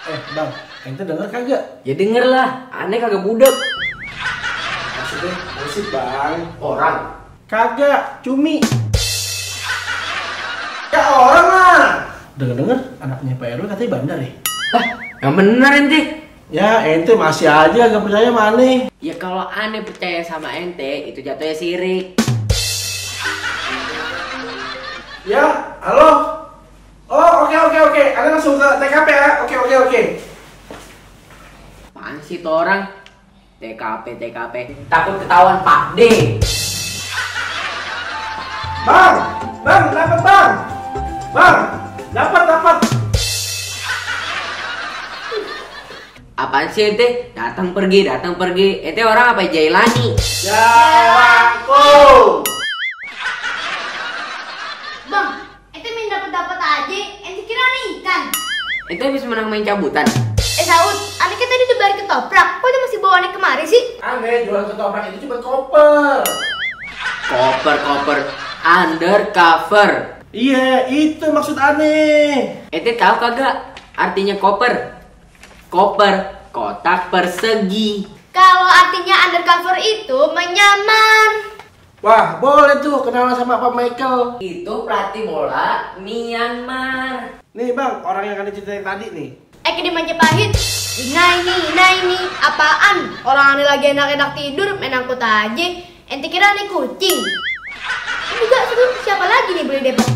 Bang, ente denger kagak? Ya denger lah, aneh kagak budek. Maksudnya musik bang. Orang. Kagak, cumi. Ya orang lah. Denger-denger anaknya Pak RW katanya bandar ya? Yang bener ente. Ya ente masih aja gak percaya sama aneh. Ya kalau aneh percaya sama ente, itu jatuhnya sirik. Ya, halo. Oh, oke. Aneh langsung ke TKP ya. Oke. Apaan sih tuh orang? TKP. Takut ketahuan Pak D. Bang, dapat bang. Bang, dapat. Apaan sih ente? Datang pergi. Ente orang apa Jailani? Jalangkung. Bang, ente main dapet aja, ente kira nih ikan. Ente habis menang main cabutan. Saud, aneh kan tadi udah balik ketoprak, kok dia masih bawa aneh kemari sih? Aneh jualan ketoprak itu cuma koper. Koper. Undercover. Iya, itu maksud aneh. Ente tahu kagak artinya koper? Koper, kotak persegi. Kalau artinya undercover itu menyamar. Wah, boleh tuh kenalan sama Pak Michael. Itu pelatih bola Myanmar. Nih bang, orang yang aneh ceritain tadi nih. Di Majapahit. Nah ini apaan? Orang aneh lagi enak-enak tidur, main angkut aja. Ente kira aneh kucing. Ini juga seru, siapa lagi nih beli depot?